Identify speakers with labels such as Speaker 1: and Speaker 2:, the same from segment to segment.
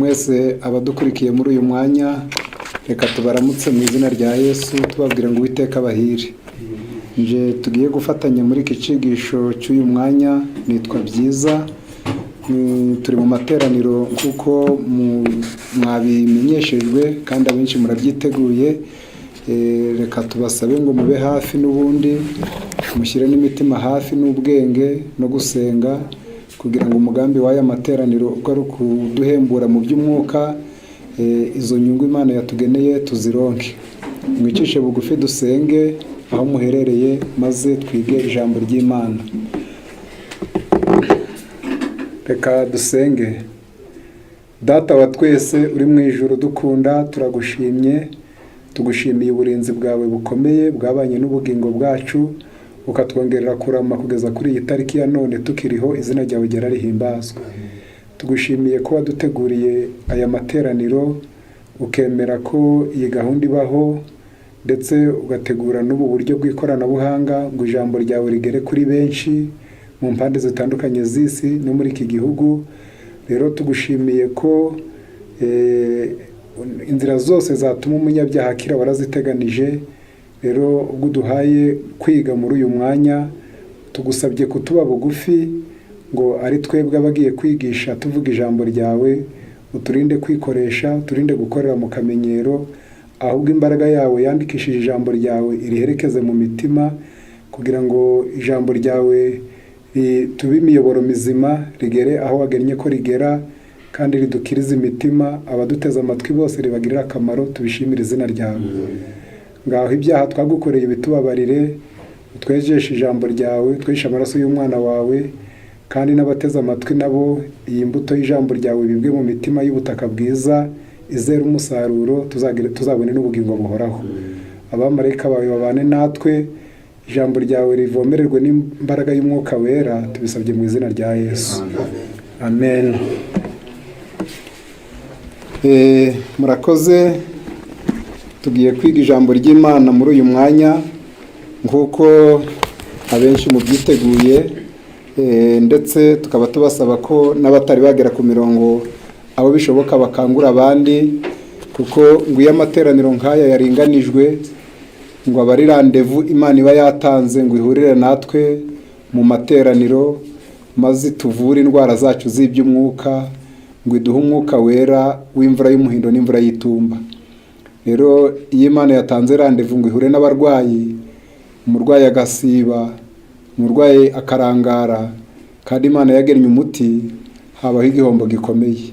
Speaker 1: Mwese abadukurikiye muri uyu mwanya, reka tubaramutse mu izina rya Yesu, tubabwira ngo Uwiteka abahire. Nje tugiye gufatanya muri iki cyigisho cy'uyu mwanya nitwa Byiza. Turi mu materaniro kuko mwabimenyeshejwe kandi abenshi murabyiteguye. Reka tubasabe ngo mube hafi n'ubundi mushyire n'imitima hafi n'ubwenge no gusenga, kugira ngo umugambi w'aya materaniro uko ari ukuduhembura mu by'umwuka, izo nyungu Imana yatugeneye tuzironke. Mwicishe bugufi dusenge aho muherereye, maze twige ijambo ry'Imana. Reka dusenge. Data wa twese uri mu ijuru dukunda, turagushimye, tugushimiye uburinzi bwawe bukomeye bwabanye n'ubugingo bwacu, ukatwongerera kurama kugeza kuri iyi tariki ya none tukiriho. Izina ryawe ryera rihimbazwe. Tugushimiye ko waduteguriye aya materaniro, ukemera ko iyi gahunda ibaho, ndetse ugategura n'ubu buryo bw'ikoranabuhanga ngo ijambo ryawe rigere kuri benshi mu mpande zitandukanye z'isi no muri iki gihugu. Rero tugushimiye ko inzira zose zatuma umunyabyaha akira waraziteganije. Rero ubwo uduhaye kwiga muri uyu mwanya, tugusabye kutuba bugufi ngo ari twebwe abagiye kwigisha tuvuga ijambo ryawe, uturinde kwikoresha, uturinde gukorera mu kamenyero, ahubwo imbaraga yawe yandikishije ijambo ryawe iriherekeze mu mitima, kugira ngo ijambo ryawe tube imiyoboro mizima, rigere aho wagennye ko rigera, kandi ridukirize imitima, abaduteze amatwi bose ribagirire akamaro. Tubishimire izina ryawe. Ngaho ibyaha twagukoreye bitubabarire, utwejeshe ijambo ryawe, twejeshe amaraso y'umwana wawe, kandi n'abateze amatwi nabo iyi mbuto y'ijambo ryawe bibwe mu mitima y'ubutaka bwiza, izera umusaruro, tuzabone n'ubugingo buhoraho. Abamarayika bawe babane natwe, ijambo ryawe rivomererwe n'imbaraga y'Umwuka Wera. Tubisabye mu izina rya Yesu, amen. Murakoze. Tugiye kwiga ijambo ry'Imana muri uyu mwanya nk'uko abenshi mubyiteguye, ndetse tukaba tubasaba ko n'abatari bagera ku mirongo, abo bishoboka bakangura abandi, kuko ngo iyo amateraniro nk'aya yaringanijwe, ngo aba ari rendez-vous Imana iba yatanze ngo ihurire natwe mu materaniro, maze tuvure indwara zacu z'iby'umwuka, ngo iduhe Umwuka Wera w'imvura y'umuhindo n'imvura y'itumba. Rero iyo Imana yatanze rendez-vous ngo ihure n'abarwayi, umurwayi agasiba, umurwayi akarangara, kandi Imana yagennye umuti, habaho igihombo gikomeye.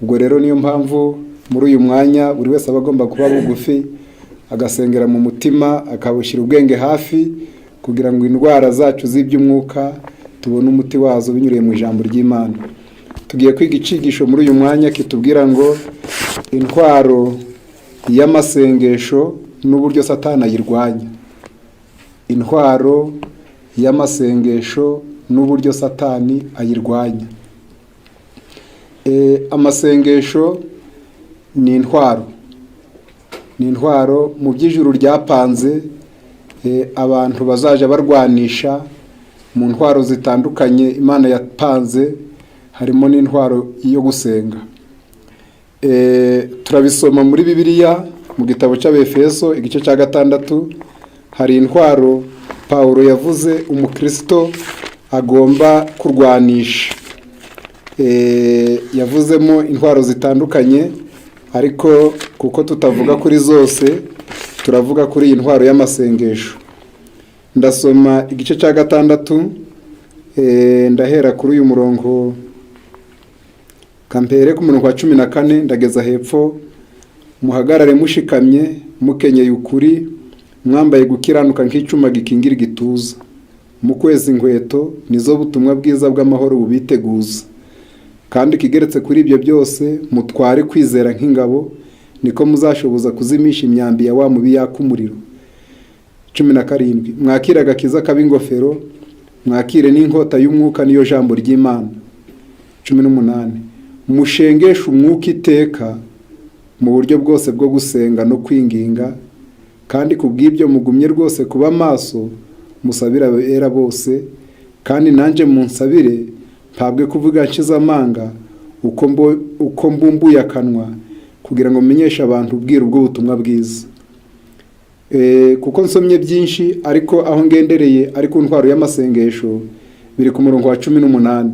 Speaker 1: Ubwo rero niyo mpamvu muri uyu mwanya buri wese aba agomba kuba bugufi, agasengera mu mutima, akabushyira ubwenge hafi, kugira ngo indwara zacu z'iby'umwuka tubone umuti wazo binyuriye mu ijambo ry'Imana. Tugiye kwiga icyigisho muri uyu mwanya kitubwira ngo intwaro y'amasengesho n'uburyo Satani ayirwanya. Intwaro y'amasengesho n'uburyo Satani ayirwanya. Amasengesho ni intwaro, ni intwaro mu by'ijuru ryapanze, abantu bazajya barwanisha. Mu ntwaro zitandukanye Imana yapanze harimo n'intwaro yo gusenga. Turabisoma muri Bibiliya mu gitabo cy'Abefeso igice cya 6. Hari intwaro Pawulo yavuze umukristo agomba kurwanisha. Yavuzemo intwaro zitandukanye, ariko kuko tutavuga kuri zose, turavuga kuri iyi ntwaro y'amasengesho. Ndasoma igice cya 6, ndahera kuri uyu murongo, kampere ku murongo wa 14 ndageza hepfo. Muhagarare mushikamye, mukenyeye ukuri, mwambaye gukiranuka nk'icyuma gikingira igituza, mu kwezi inkweto nizo butumwa bwiza bw'amahoro bubiteguza, kandi ikigeretse kuri ibyo byose mutware kwizera nk'ingabo, niko muzashoboza kuzimisha imyambi ya wa mubi yaka umuriro. 17: Mwakire agakiza kaba ingofero, mwakire n'inkota y'umwuka, niyo jambo ry'Imana. 18: Mushengeshe umwuka iteka mu buryo bwose bwo gusenga no kwinginga, kandi ku bw'ibyo mugumye rwose kuba maso, musabire abera bose, kandi nanjye munsabire mpabwe kuvuga nshize amanga. Uko mbumbuye akanwa kugira ngo menyeshe abantu ubwiru bw'ubutumwa bwiza. Kuko nsomye byinshi, ariko aho ngendereye ari ku ntwaro y'amasengesho, biri ku murongo wa 18: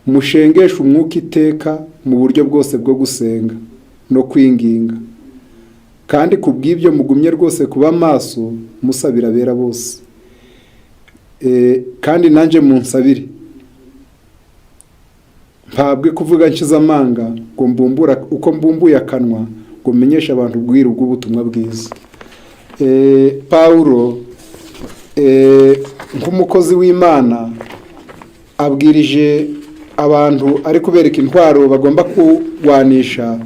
Speaker 1: "Mushengeshe umwuka iteka mu buryo bwose bwo gusenga no kwinginga, kandi ku bw'ibyo mugumye rwose kuba maso, musabira abera bose. Kandi nanjye munsabire, mpabwe kuvuga nshize amanga, ngo mbumbura uko mbumbuye akanwa ngo menyeshe abantu ubwiru bw'ubutumwa bwiza." Pawulo nk'umukozi w'Imana abwirije abantu, ari kubereka intwaro bagomba kurwanisha.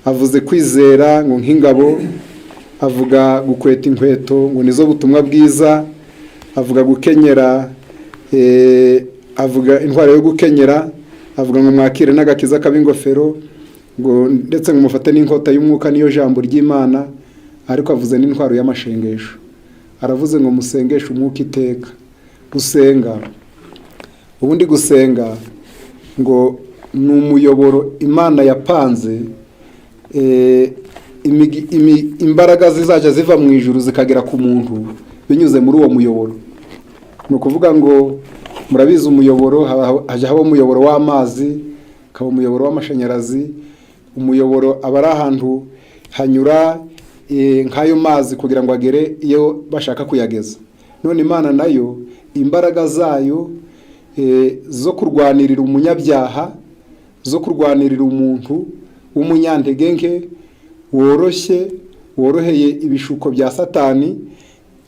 Speaker 1: Avuze kwizera ngo nk'ingabo, avuga gukweta inkweto ngo nizo butumwa bwiza, avuga gukenyera, avuga intwaro yo gukenyera, avuga ngo mwakire n'agakiza k'ab'ingofero, ngo ndetse ngo mufate n'inkota y'umwuka, niyo jambo ry'Imana. Ariko avuze n'intwaro y'amashengesho, aravuze ngo musengeshe umwuka iteka. Gusenga, ubundi gusenga ngo ni umuyoboro Imana yapanze, imbaraga zizajya ziva mu ijuru zikagera ku muntu binyuze muri uwo muyoboro. Ni ukuvuga ngo murabizi, umuyoboro hajya haba umuyoboro w'amazi, hakaba umuyoboro w'amashanyarazi. Umuyoboro aba ari ahantu hanyura nk'ayo mazi kugira ngo agere iyo bashaka kuyageza. None Imana nayo imbaraga zayo zo kurwanirira umunyabyaha, zo kurwanirira umuntu w'umunyantege nke, woroshye, woroheye ibishuko bya Satani,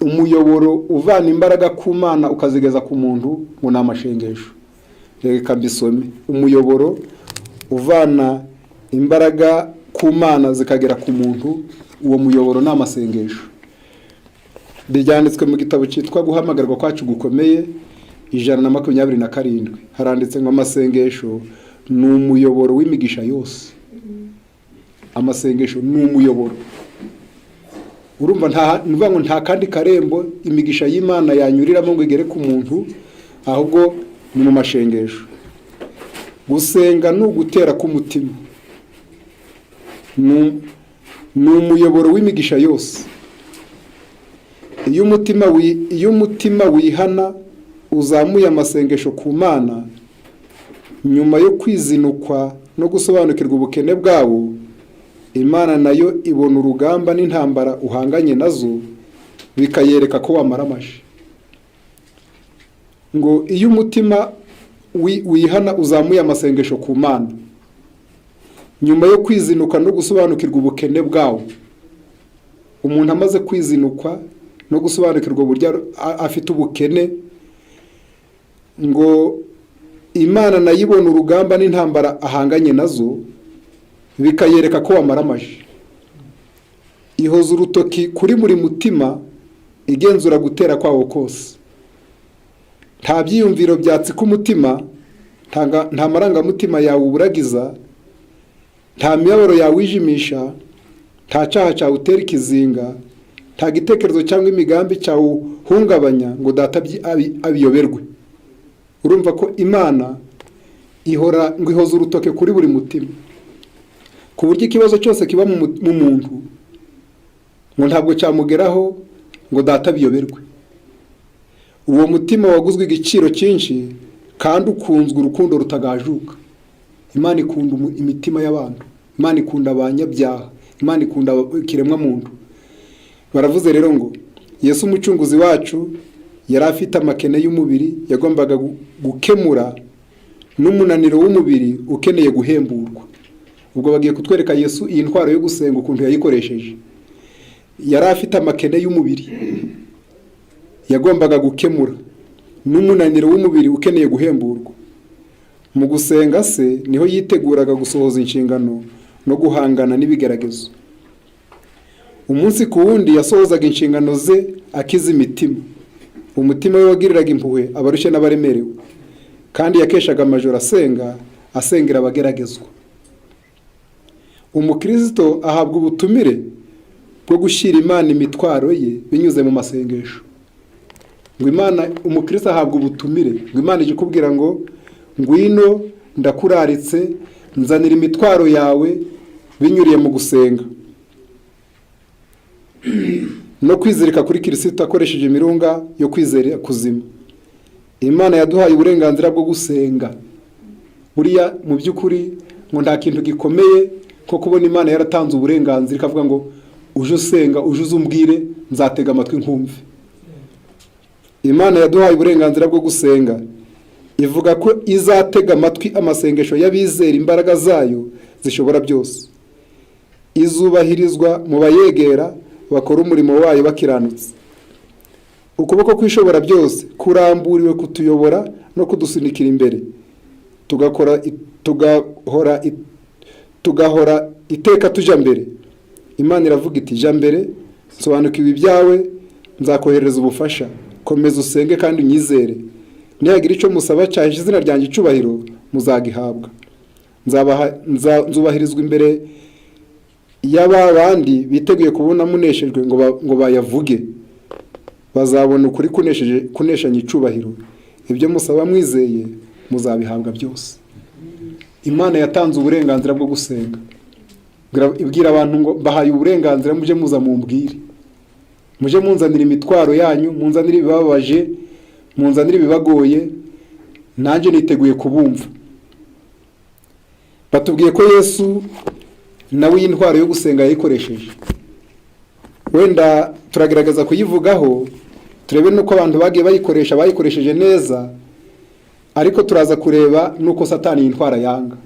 Speaker 1: umuyoboro uvana imbaraga ku Mana ukazigeza ku muntu ngo ni amashengesho. Reka mbisome: umuyoboro uvana imbaraga ku Mana zikagera ku muntu, uwo muyoboro ni amasengesho. Byanditswe mu gitabo cyitwa Guhamagarwa Kwacu Gukomeye, 127. Haranditse ngo amasengesho ni umuyoboro w'imigisha yose. Amasengesho ni umuyoboro. Urumva nta, ni ukuvuga ngo nta kandi karembo imigisha y'Imana yanyuriramo ngo igere ku muntu, ahubwo ni mu mashengesho. Gusenga ni ugutera k'umutima, ni umuyoboro w'imigisha yose. Iyo umutima wihana uzamuye amasengesho ku Mana nyuma yo kwizinukwa no gusobanukirwa ubukene bwawo, Imana nayo ibona urugamba n'intambara uhanganye nazo, bikayereka ko wamaramaje. Ngo iyo umutima wihana uzamuye amasengesho ku Mana nyuma yo kwizinuka no gusobanukirwa ubukene bwawo, umuntu amaze kwizinukwa no gusobanukirwa uburyo afite ubukene, ngo Imana nayo ibona urugamba n'intambara ahanganye nazo, bikayereka ko wamaramaje. Ihoza urutoki kuri buri mutima, igenzura gutera kwawo kose. Nta byiyumviro byatsika umutima, nta marangamutima yawuburagiza, nta mibabaro yawijimisha, nta cyaha cyawutera ikizinga, nta gitekerezo cyangwa imigambi cyawuhungabanya ngo Data abiyoberwe. Urumva ko Imana ihora ngo ihoza urutoke kuri buri mutima, ku buryo ikibazo cyose kiba mu muntu ngo ntabwo cyamugeraho ngo Data abiyoberwe. Uwo mutima waguzwe igiciro cyinshi kandi ukunzwe urukundo rutagajuka. Imana ikunda imitima y'abantu, Imana ikunda abanyabyaha, Imana ikunda ikiremwamuntu. Baravuze rero ngo Yesu umucunguzi wacu yari afite amakene y'umubiri yagombaga gukemura n'umunaniro w'umubiri ukeneye guhemburwa. Ubwo bagiye kutwereka Yesu iyi ntwaro yo gusenga ukuntu yayikoresheje. Yari afite amakene y'umubiri yagombaga gukemura n'umunaniro w'umubiri ukeneye guhemburwa. Mu gusenga se niho yiteguraga gusohoza inshingano no guhangana n'ibigeragezo. Umunsi ku wundi yasohozaga inshingano ze akiza imitima. Umutima we wagiriraga impuhwe abarushye n'abaremerewe, kandi yakeshaga amajoro asenga, asengera abageragezwa. Umukristo ahabwa ubutumire bwo gushyira Imana imitwaro ye binyuze mu masengesho. Ngo Imana, umukristo ahabwa ubutumire, ngo Imana ijya ikubwira ngo ngwino, ndakuraritse. Nzanira imitwaro yawe binyuriye mu gusenga no kwizirika kuri Kirisito akoresheje imirunga yo kwizera kuzima. Imana yaduhaye uburenganzira bwo gusenga. Buriya mu by'ukuri ngo nta kintu gikomeye ko kubona Imana yaratanze uburenganzira, ikavuga ngo: "Uje usenga, uje uzumbwire, nzatega amatwi nkumve." Imana yaduhaye uburenganzira bwo gusenga, ivuga ko izatega amatwi amasengesho y'abizera imbaraga zayo zishobora byose. Izubahirizwa mu bayegera bakora umurimo wayo bakiranutse. Ukuboko kw'Ishobora byose kuramburiwe kutuyobora no kudusunikira imbere, tugakora, tugahora iteka tujya mbere. Imana iravuga iti: "Jya mbere, nsobanukiwe ibyawe, nzakoherereza ubufasha. Komeza usenge kandi unyizere. Nihagira icyo musaba cyahesha izina ryanjye icyubahiro, muzagihabwa. Nzubahirizwa imbere y'aba bandi biteguye kubona muneshejwe ngo bayavuge. Bazabona ukuri kunesheje, kuneshanya icubahiro. Ibyo musaba mwizeye muzabihabwa byose." Imana yatanze uburenganzira bwo gusenga. Ibwira abantu ngo: "Mbahaye uburenganzira, mujye muza mumbwire, mujye munzanira imitwaro yanyu, munzanire ibibabaje, munzanire ibibagoye, nanjye niteguye kubumva." Batubwiye ko Yesu nawe iyi ntwaro yo gusenga yayikoresheje. Wenda turagerageza kuyivugaho, turebe n'uko abantu bagiye bayikoresha, bayikoresheje neza, ariko turaza kureba n'uko Satani iyi ntwara yanga.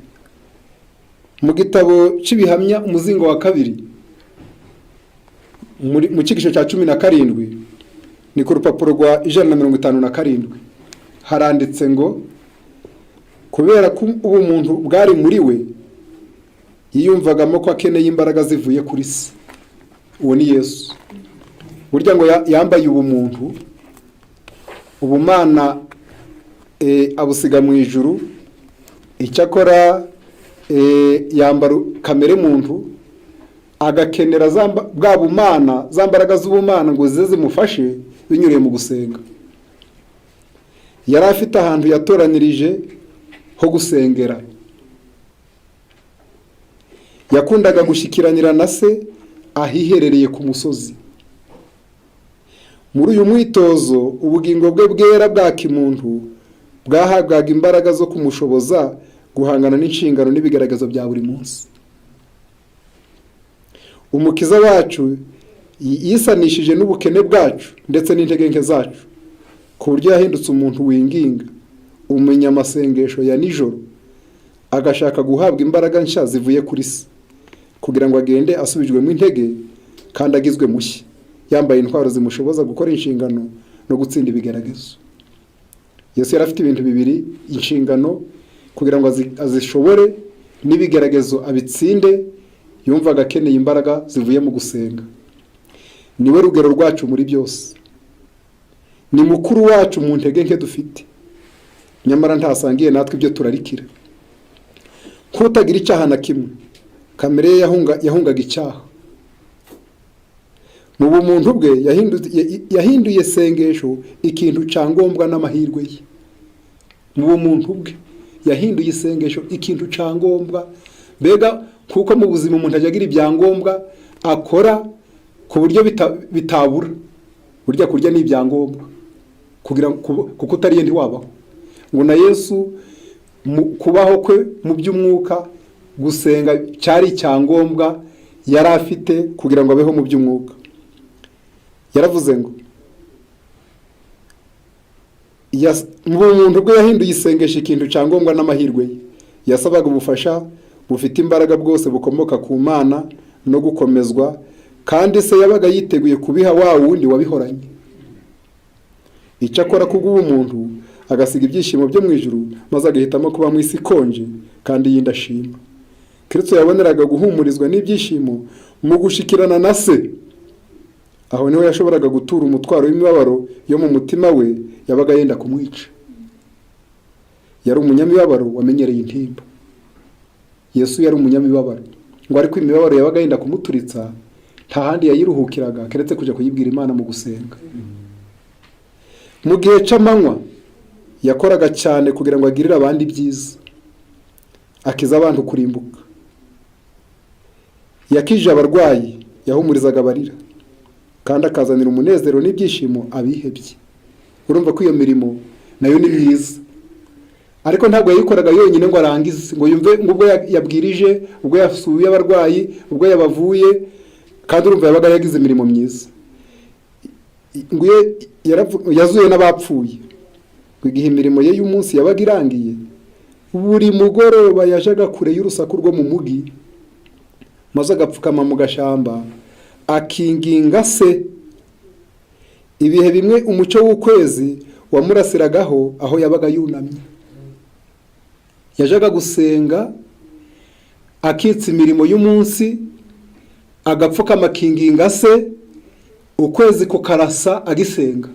Speaker 1: Mu gitabo cy'Ibihamya, umuzingo wa kabiri, mu cyigisho cya 17, ni ku rupapuro rwa 157, haranditse ngo: "Kubera ko ubumuntu bwari muri we, yiyumvagamo ko akeneye imbaraga zivuye kuri Se." Uwo ni Yesu. Burya ngo yambaye ubumuntu, ubumana abusiga mu ijuru. Icyakora yambara kamere muntu, agakenera bwa bumana, za mbaraga z'ubumana ngo zize zimufashe binyuriye mu gusenga. Yari afite ahantu yatoranirije ho gusengera. Yakundaga gushyikiranira na Se ahiherereye ku musozi. Muri uyu mwitozo, ubugingo bwe bwera bwa kimuntu bwahabwaga imbaraga zo kumushoboza guhangana n'inshingano n'ibigaragazo bya buri munsi. Umukiza wacu yisanishije n'ubukene bwacu ndetse n'intege nke zacu, ku buryo yahindutse umuntu winginga, umunyamasengesho ya nijoro, agashaka guhabwa imbaraga nshya zivuye kuri Se, kugira ngo agende asubijwemo intege kandi agizwe mushya, yambaye intwaro zimushoboza gukora inshingano no gutsinda ibigeragezo. Yesu yari afite ibintu bibiri: inshingano kugira ngo azishobore, n'ibigeragezo abitsinde. Yumvaga akeneye imbaraga zivuye mu gusenga. Niwe rugero rwacu muri byose, ni mukuru wacu mu ntege nke dufite, nyamara ntasangiye natwe ibyo turarikira. Nk'utagira icyaha na kimwe, kamere ye yahungaga icyaha. Mu bumuntu bwe yahinduye sengesho ikintu cya ngombwa n'amahirwe ye. Mu bumuntu bwe yahinduye isengesho ikintu cya ngombwa. Mbega kuko mu buzima umuntu ajya agira ibyangombwa akora ku buryo bitabura. Burya kurya ni ibyangombwa kugira kuko utariye ntiwabaho. Ngo na Yesu mu kubaho kwe mu by'umwuka, gusenga cyari icyangombwa yari afite kugira ngo abeho mu by'umwuka. Yaravuze ngo mu bumuntu bwe yahinduye isengesho ikintu cya ngombwa n'amahirwe ye. Yasabaga ubufasha bufite imbaraga bwose bukomoka ku Mana no gukomezwa, kandi Se yabaga yiteguye kubiha wa wundi wabihoranye. Icyakora kubw'ubumuntu agasiga ibyishimo byo mu ijuru, maze agahitamo kuba mu isi ikonje kandi y'indashima. Kristo yaboneraga guhumurizwa n'ibyishimo mu gushikirana na Se. Aho niho yashoboraga gutura umutwaro w'imibabaro yo mu mutima we yabaga yenda kumwica. Yari umunyamibabaro wamenyereye intimba. Yesu yari umunyamibabaro ngo, ariko imibabaro yabaga yenda kumuturitsa nta handi yayiruhukiraga keretse kujya kuyibwira Imana mu gusenga. Mu gihe cy'amanywa yakoraga cyane kugira ngo agirire abandi ibyiza. Akiza abantu kurimbuka. Yakije abarwayi, yahumurizaga abarira, kandi akazanira umunezero n'ibyishimo abihebye. Urumva ko iyo mirimo nayo ni myiza, ariko ntabwo yayikoraga yonyine ngo arangize, ngo yumve ngo ubwo yabwirije, ubwo yasuye abarwayi, ubwo yabavuye, kandi urumva yabaga yagize imirimo myiza. Ngo iyo yazuye n'abapfuye. Ngo igihe imirimo ye y'umunsi yabaga irangiye, buri mugoroba yajaga kure y'urusaku rwo mu mugi, maze agapfukama mu gashamba akinginga se. Ibihe bimwe umucyo w'ukwezi wamurasiragaho aho yabaga yunamye. Yajaga gusenga, akitsa imirimo y'umunsi, agapfukama akinginga se, ukwezi kukarasa agisenga.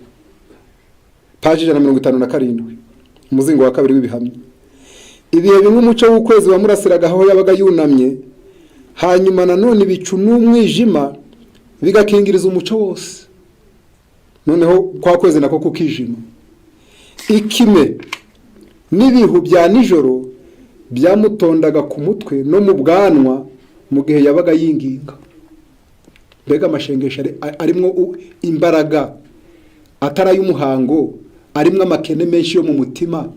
Speaker 1: Paji 157, umuzingo wa kabiri w'ibihamya. Ibihe bimwe umucyo w'ukwezi wamurasiraga aho yabaga yunamye, hanyuma nanone ibicu n'umwijima bigakingiriza umucyo wose, noneho kwa kwezi nako kukijima. Ikime n'ibihu bya nijoro byamutondaga ku mutwe no mu bwanwa mu gihe yabaga yinginga. Mbega amashengesho arimwo imbaraga, atari ay'umuhango, arimwo amakene menshi yo mu mutima,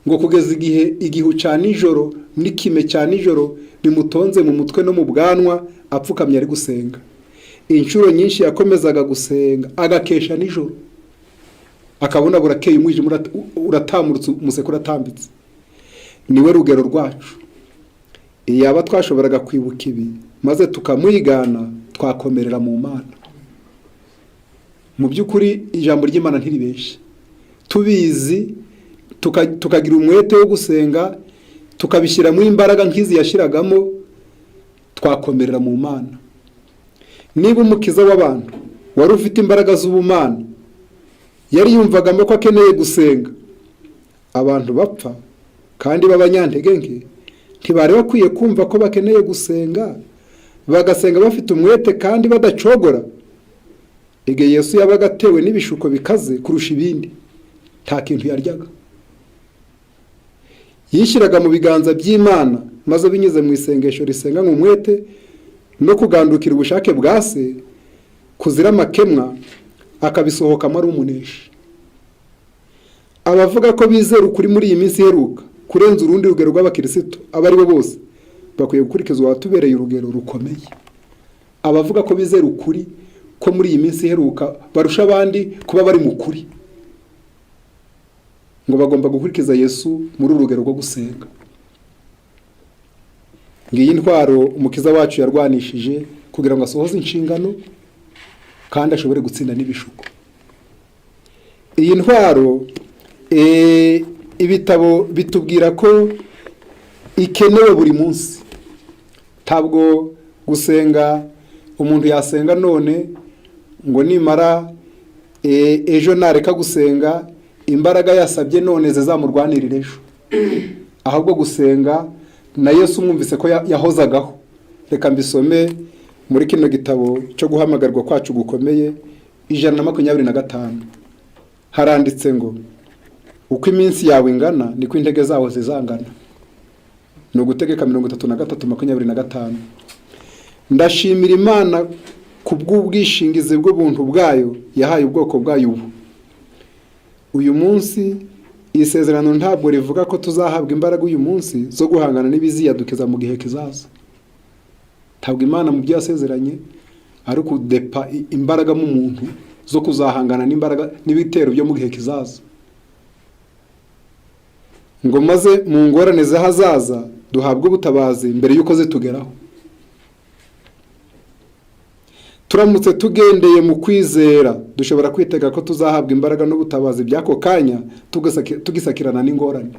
Speaker 1: ngo kugeza igihe igihu cya nijoro n'ikime cya nijoro bimutonze mu mutwe no mu bwanwa apfukamye ari gusenga. Inshuro nyinshi yakomezaga gusenga agakesha nijoro, akabona burakeye, umwijima uratamurutse, umuseke uratambitse. Niwe rugero rwacu. Iyaba twashoboraga kwibuka ibi maze tukamwigana, twakomerera mu Mana. Mu by'ukuri ijambo ry'Imana ntiribeshye. Tubizi, tukagira umwete wo gusenga, tukabishyiramo imbaraga nk'izi yashyiragamo, twakomerera mu Mana. Niba Umukiza w'abantu wari ufite imbaraga z'ubumana yari yumvagamo ko akeneye gusenga, abantu bapfa kandi b'abanyantege nke ntibari bakwiye kumva ko bakeneye gusenga, bagasenga bafite umwete kandi badacogora? Igihe Yesu yabaga atewe n'ibishuko bikaze kurusha ibindi, nta kintu yaryaga. Yishyiraga mu biganza by'Imana, maze binyuze mu isengesho risenga mu umwete no kugandukira ubushake bwa Se kuzira amakemwa, akabisohokamo ari umuneshi. Abavuga ko bizera ukuri muri iyi minsi iheruka kurenza urundi rugero rw'abakirisitu abo ari bo bose bakwiye gukurikiza uwatubereye urugero rukomeye. Abavuga ko bizera ukuri ko muri iyi minsi iheruka barusha abandi kuba bari mu kuri, ngo bagomba gukurikiza Yesu muri uru rugero rwo gusenga. Ngiyi intwaro Umukiza wacu yarwanishije kugira ngo asohoze inshingano kandi ashobore gutsinda n'ibishuko. Iyi ntwaro, ibitabo bitubwira ko ikenewe buri munsi. Ntabwo gusenga umuntu yasenga none ngo nimara ejo nareka gusenga, imbaraga yasabye none zizamurwanirira ejo. Ahubwo gusenga na Yesu mwumvise ko yahozagaho. Reka mbisome muri kino gitabo cyo guhamagarwa kwacu gukomeye, 125. Haranditse ngo: "Uko iminsi yawe ingana niko intege zawe zizangana." Ni Ugutegeka 33:25. Ndashimira Imana ku bw'ubwishingizi bw'ubuntu bwayo yahaye ubwoko bwayo ubu uyu munsi. Isezerano ntabwo rivuga ko tuzahabwa imbaraga uyu munsi zo guhangana n'ibiziyadukiza mu gihe kizaza. Ntabwo Imana mu byo yasezeranye ari ukudepa imbaraga mu muntu zo kuzahangana n'imbaraga n'ibitero byo mu gihe kizaza, ngo maze mu ngorane z'ahazaza duhabwe ubutabazi mbere y'uko zitugeraho. Turamutse tugendeye mu kwizera, dushobora kwitega ko tuzahabwa imbaraga n'ubutabazi by'ako kanya tugisakirana n'ingorane.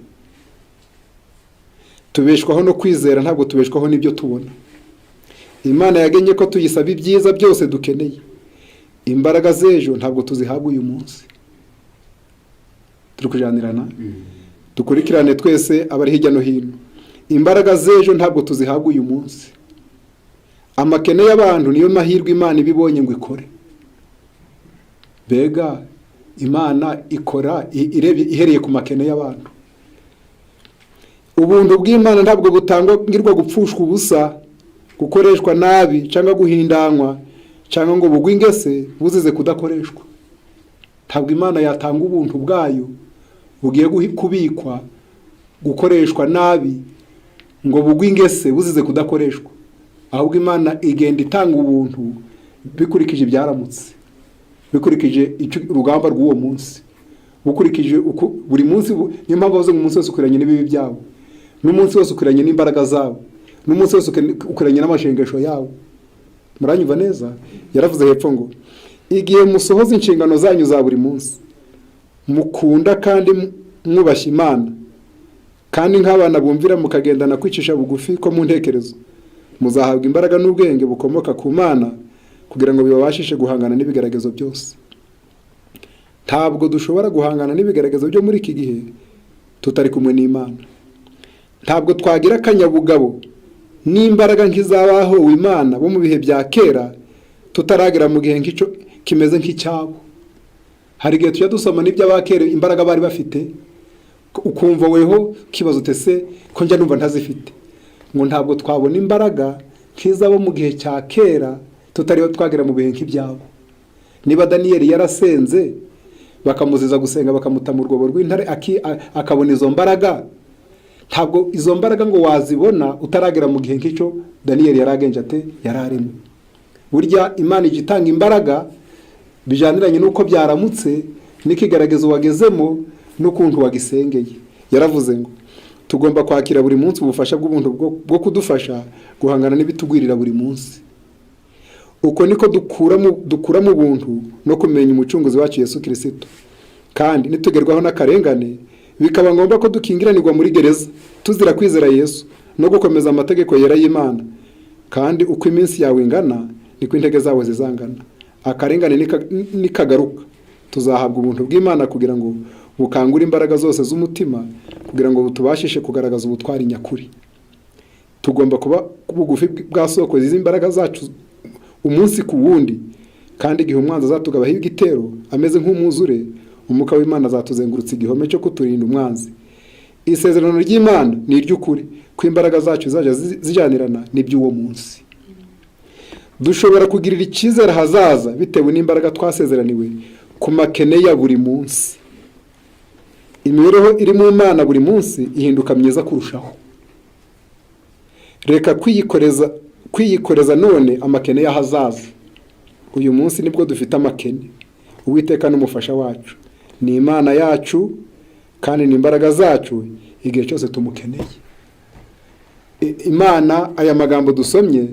Speaker 1: Tubeshwaho no kwizera, ntabwo tubeshwaho n'ibyo tubona. Imana yagenye ko tuyisaba ibyiza byose dukeneye. Imbaraga z'ejo ntabwo tuzihabwa uyu munsi. Turi kujanirana, dukurikirane twese abari hirya no hino. Imbaraga z'ejo ntabwo tuzihabwa uyu munsi. Amakene y'abantu niyo mahirwe Imana iba ibonye ngo ikore. Mbega Imana ikora ihereye ku makene y'abantu. Ubuntu bw'Imana ntabwo butangirwa gupfushwa ubusa, gukoreshwa nabi cyangwa guhindanywa, cyangwa ngo bugwe ingese buzize kudakoreshwa. Ntabwo Imana yatanga ubuntu bwayo bugiye kubikwa gukoreshwa nabi ngo bugwe ingese buzize kudakoreshwa. Ahubwo Imana igenda itanga ubuntu bikurikije ibyaramutse, bikurikije urugamba rw'uwo munsi, bukurikije uko buri munsi. Niyo mpamvu bavuze ngo umunsi wose ukwiranye n'ibibi byabo, n'umunsi wose ukwiranye n'imbaraga zabo, n'umunsi wose ukwiranye n'amashengesho yabo. Muranyumva neza? Yaravuze hepfo ngo: "Igihe musohoza inshingano zanyu za buri munsi mukunda kandi mwubashye Imana, kandi nk'abana bumvira mukagendana kwicisha bugufi ko mu ntekerezo, muzahabwa imbaraga n'ubwenge bukomoka ku Mana kugira ngo bibabashishe guhangana n'ibigeragezo byose." Ntabwo dushobora guhangana n'ibigeragezo byo muri iki gihe tutari kumwe n'Imana. Ntabwo twagira akanyabugabo n'imbaraga nk'iz'abahowe Imana bo mu bihe bya kera tutaragera mu gihe nk'icyo kimeze nk'icyabo. Hari igihe tujya dusoma n'iby'abakera, imbaraga bari bafite, ukumva weho ukibaza uti: "Ese ko njya numva ntazifite?" Ngo ntabwo twabona imbaraga nk'izabo mu gihe cya kera tutariho twagera mu bihe nk'ibyabo. Niba Daniyeli yarasenze, bakamuziza gusenga, bakamuta mu rwobo rw'intare, akabona izo mbaraga, ntabwo izo mbaraga ngo wazibona utaragera mu gihe nk'icyo Daniyeli yari agenje ate, yari arimo. Burya Imana ijya itanga imbaraga bijyaniranye n'uko byaramutse, n'ikigaragazo wagezemo, n'ukuntu wagisengeye. Yaravuze ngo tugomba kwakira buri munsi ubufasha bw'ubuntu bwo kudufasha guhangana n'ibitugwirira buri munsi. Uko niko dukura mu buntu no kumenya Umucunguzi wacu Yesu Kirisito. Kandi nitugerwaho n'akarengane, bikaba ngombwa ko dukingiranirwa muri gereza tuzira kwizera Yesu no gukomeza amategeko yera y'Imana, kandi uko iminsi yawe ingana niko intege zawe zizangana, akarengane nikagaruka, tuzahabwa ubuntu bw'Imana kugira ngo bukangure imbaraga zose z'umutima, kugira ngo butubashishe kugaragaza ubutwari nyakuri. Tugomba kuba bugufi bwa soko z'imbaraga zacu umunsi ku wundi, kandi igihe umwanzi azatugabaho igitero ameze nk'umwuzure, Umwuka w'Imana azatuzengurutsa igihome cyo kuturinda umwanzi. Isezerano ry'Imana ni iry'ukuri ko imbaraga zacu zizajya zijyanirana n'iby'uwo munsi. Dushobora kugirira icyizere ahazaza bitewe n'imbaraga twasezeraniwe ku makene ya buri munsi. Imibereho iri mu Mana buri munsi ihinduka myiza kurushaho. Reka kwiyikoreza none amakene y'ahazaza. Uyu munsi nibwo dufite amakene. Uwiteka n'umufasha wacu, ni Imana yacu kandi ni imbaraga zacu igihe cyose tumukeneye. Imana, aya magambo dusomye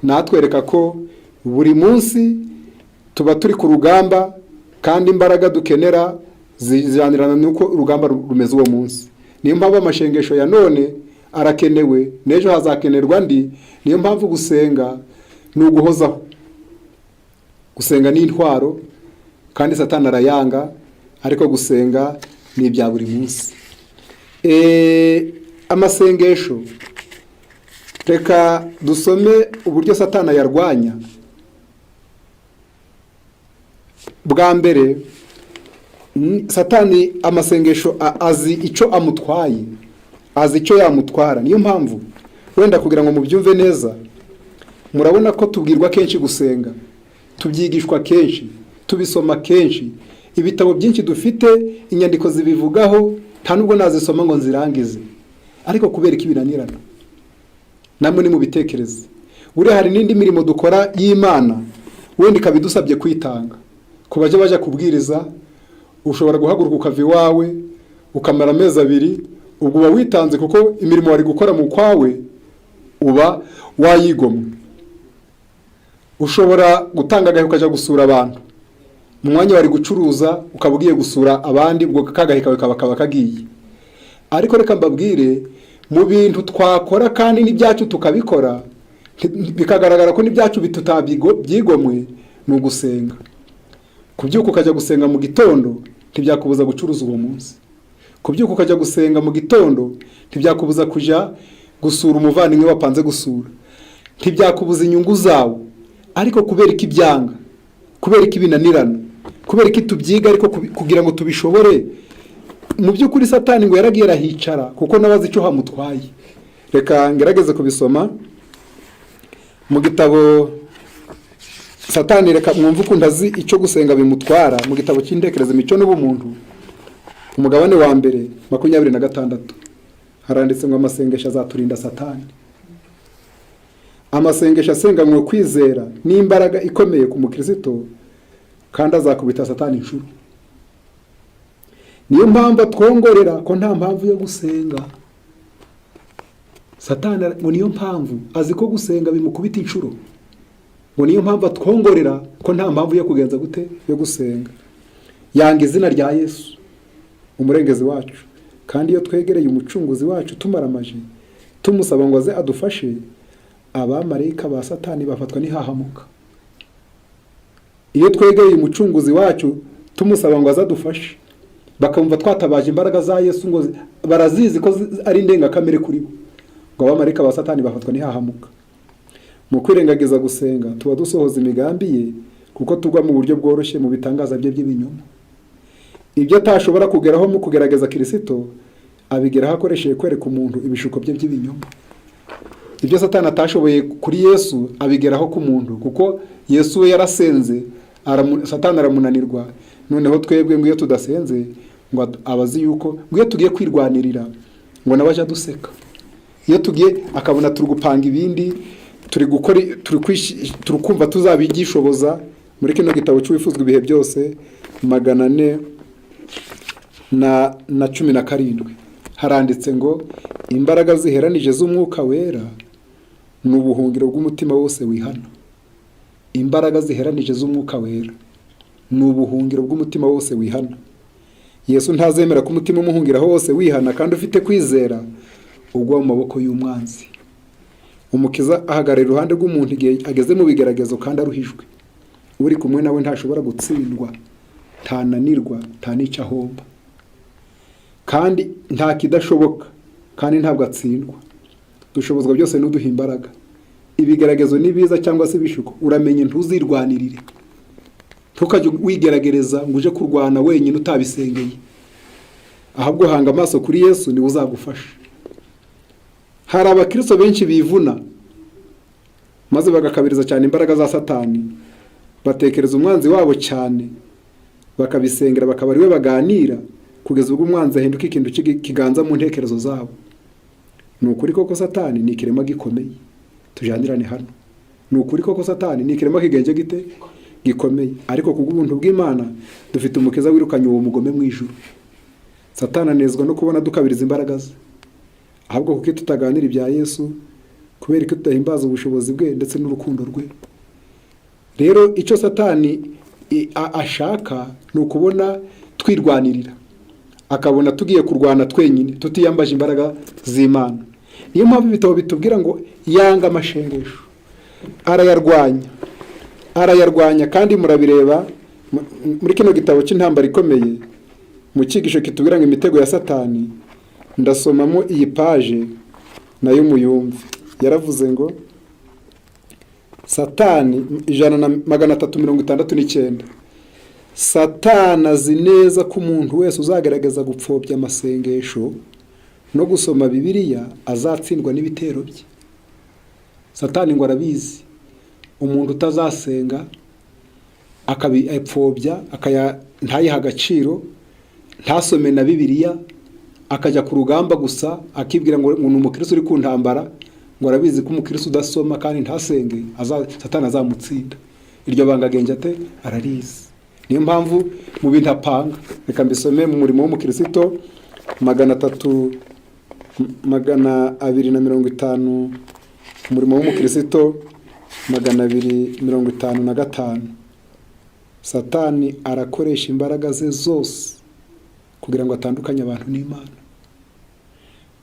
Speaker 1: natwereka ko buri munsi tuba turi ku rugamba, kandi imbaraga dukenera zijyanirana n'uko urugamba rumeze uwo munsi. Niyo mpamvu amashengesho ya none arakenewe, n'ejo hazakenerwa andi. Niyo mpamvu gusenga ni uguhozaho. Gusenga ni intwaro, kandi Satani arayanga, ariko gusenga ni ibya buri munsi. Amasengesho, reka dusome uburyo Satani ayarwanya. Bwa mbere, Satani amasengesho azi icyo amutwaye, azi icyo yamutwara. Niyo mpamvu wenda kugira ngo mubyumve neza, murabona ko tubwirwa kenshi gusenga, tubyigishwa kenshi, tubisoma kenshi, ibitabo byinshi dufite, inyandiko zibivugaho, nta nubwo nazisoma ngo nzirangize. Ariko kubera ko ibinanirana, namwe ni mubitekereze. Buriya hari n'indi mirimo dukora y'Imana, wenda ikaba idusabye kwitanga. Ku bajya bajya kubwiriza, ushobora guhaguruka ukava iwawe ukamara amezi 2, ubwo uba witanze, kuko imirimo wari gukora mu kwawe uba wayigomwe. Ushobora gutanga agahe ukajya gusura abantu, mu mwanya wari gucuruza ukaba ugiye gusura abandi, ubwo kagahe kawe kaba kagiye. Ariko reka mbabwire, mu bintu twakora kandi n'ibyacu tukabikora, bikagaragara ko n'ibyacu tutabyigomwe, ni ugusenga. Kubyuka ukajya gusenga mu gitondo ntibyakubuza gucuruza uwo munsi. Kubyuka ukajya gusenga mu gitondo ntibyakubuza kujya gusura umuvandimwe wapanze gusura, ntibyakubuza inyungu zawe. Ariko kubera ko ibyanga, kubera ko ibinanirana, kubera ko tubyiga, ariko kugira ngo tubishobore Mu by'ukuri Satani ngo yaragiye arahicara, kuko nawe azi icyo hamutwaye. Reka ngerageze kubisoma mu gitabo. Satani, reka mwumve ukuntu azi icyo gusenga bimutwara. Mu gitabo cy'Intekerezo, Imico n'Ubumuntu, umugabane wa mbere, 26, haranditse ngo: "Amasengesho azaturinda Satani." Amasengesho asenganywe kwizera n'imbaraga ikomeye ku mukirisito, kandi azakubita Satani inshuro. Niyo mpamvu atwongorera ko nta mpamvu yo gusenga. Satani ngo niyo mpamvu azi ko gusenga bimukubita inshuro, ngo niyo mpamvu atwongorera ko nta mpamvu yo kugenza gute, yo gusenga. Yanga izina rya Yesu, umurengezi wacu, kandi iyo twegereye Umucunguzi wacu tumaramaje tumusaba ngo aze adufashe, abamarayika ba Satani bafatwa n'ihahamuka. Iyo twegereye Umucunguzi wacu tumusaba ngo aze adufashe, bakumva twatabaje imbaraga za Yesu, ngo barazizi ko ari indengakamere kuri bo, ngo abamarayika ba Satani bafatwa n'ihahamuka. Mu kwirengagiza gusenga, tuba dusohoza imigambi ye, kuko tugwa mu buryo bworoshye mu bitangaza bye by'ibinyoma. Ibyo atashobora kugeraho mu kugerageza Kirisito, abigeraho akoresheje kwereka umuntu ibishuko bye by'ibinyoma. Ibyo Satani atashoboye kuri Yesu, abigeraho ku muntu, kuko Yesu we yarasenze, Satani aramunanirwa. Noneho twebwe ngo iyo tudasenze, ngo abazi yuko ngo iyo tugiye kwirwanirira, ngo nawe ajya aduseka. Iyo tugiye akabona turi gupanga ibindi, turi gukora, turi kumva tuzabigishoboza. Muri kino gitabo cy'Uwifuzwa Ibihe Byose, 417, haranditse ngo: "Imbaraga ziheranije z'Umwuka Wera ni ubuhungiro bw'umutima wose wihana." Imbaraga ziheranije z'Umwuka Wera ni ubuhungiro bw'umutima wose wihana. Yesu ntazemera ko umutima umuhungiraho wose wihana kandi ufite kwizera ugwa mu maboko y'umwanzi. Umukiza ahagarara iruhande rw'umuntu igihe ageze mu bigeragezo kandi aruhijwe. Uri kumwe nawe ntashobora gutsindwa, ntananirwa, nta n'icyo ahomba, kandi nta kidashoboka, kandi ntabwo atsindwa. Dushobozwa byose n'uduha imbaraga. Ibigeragezo ni biza cyangwa se ibishuko, uramenye ntuzirwanirire, ntukajye wigeragereza ngo uje kurwana wenyine utabisengeye. Ahubwo hanga amaso kuri Yesu, niwe uzagufasha. Hari abakristo benshi bivuna maze bagakabiriza cyane imbaraga za Satani, batekereza umwanzi wabo cyane, bakabisengera, bakaba ariwe baganira, kugeza ubwo umwanzi ahinduka ikintu kiganza mu ntekerezo zabo. Ni ukuri koko, Satani ni ikirema gikomeye. Tujanirane hano, ni ukuri koko, Satani ni ikirema kigenje gite? Gikomeye. Ariko kubw'ubuntu bw'Imana dufite Umukiza wirukanye uwo mugome mu ijuru. Satani anezwa no kubona dukabiriza imbaraga ze. Ahubwo kuko tutaganira ibya Yesu? Kubera ko tudahimbaza ubushobozi bwe ndetse n'urukundo rwe? Rero icyo Satani ashaka ni ukubona twirwanirira, akabona tugiye kurwana twenyine tutiyambaje imbaraga z'Imana. Niyo mpamvu ibitabo bitubwira ngo yanga amashengesho, arayarwanya, arayarwanya. Kandi murabireba muri kino gitabo cy'Intambara Ikomeye, mu cyigisho kitubwira ngo "Imitego ya Satani". Ndasomamo iyi paje nayo muyumve. Yaravuze ngo Satani, ijana na 369: "Satani azi neza ko umuntu wese uzagaragaza gupfobya amasengesho no gusoma Bibiliya azatsindwa n'ibitero bye." Satani ngo arabizi, umuntu utazasenga, akabipfobya, ntayihe agaciro, ntasome na Bibiliya, akajya ku rugamba gusa akibwira ngo ni umukristo uri ku ntambara, ngo arabizi ko umukristo udasoma kandi ntasenge, Satani azamutsinda. Iryo banga agenge ate? Ararizi. Niyo mpamvu mu bintu apanga, reka mbisome mu Murimo w'Umukristo, 300, 250, Umurimo w'Umukristo 255: "Satani arakoresha imbaraga ze zose kugira ngo atandukanye abantu n'Imana,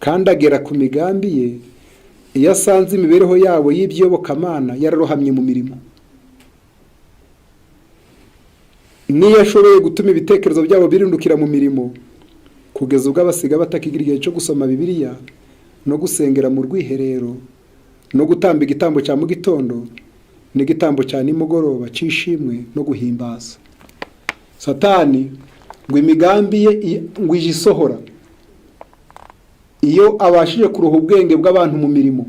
Speaker 1: kandi agera ku migambi ye iyo asanze imibereho yabo y'iby'iyobokamana yararohamye mu mirimo. Niyo ashoboye gutuma ibitekerezo byabo birindukira mu mirimo, kugeza ubwo abasiga batakigira igihe cyo gusoma Bibiliya no gusengera mu rwiherero no gutamba igitambo cya mu gitondo n'igitambo cya nimugoroba cy'ishimwe no guhimbaza." Satani Ngo imigambi ye ngo ije isohora iyo abashije kuroha ubwenge bw'abantu mu mirimo,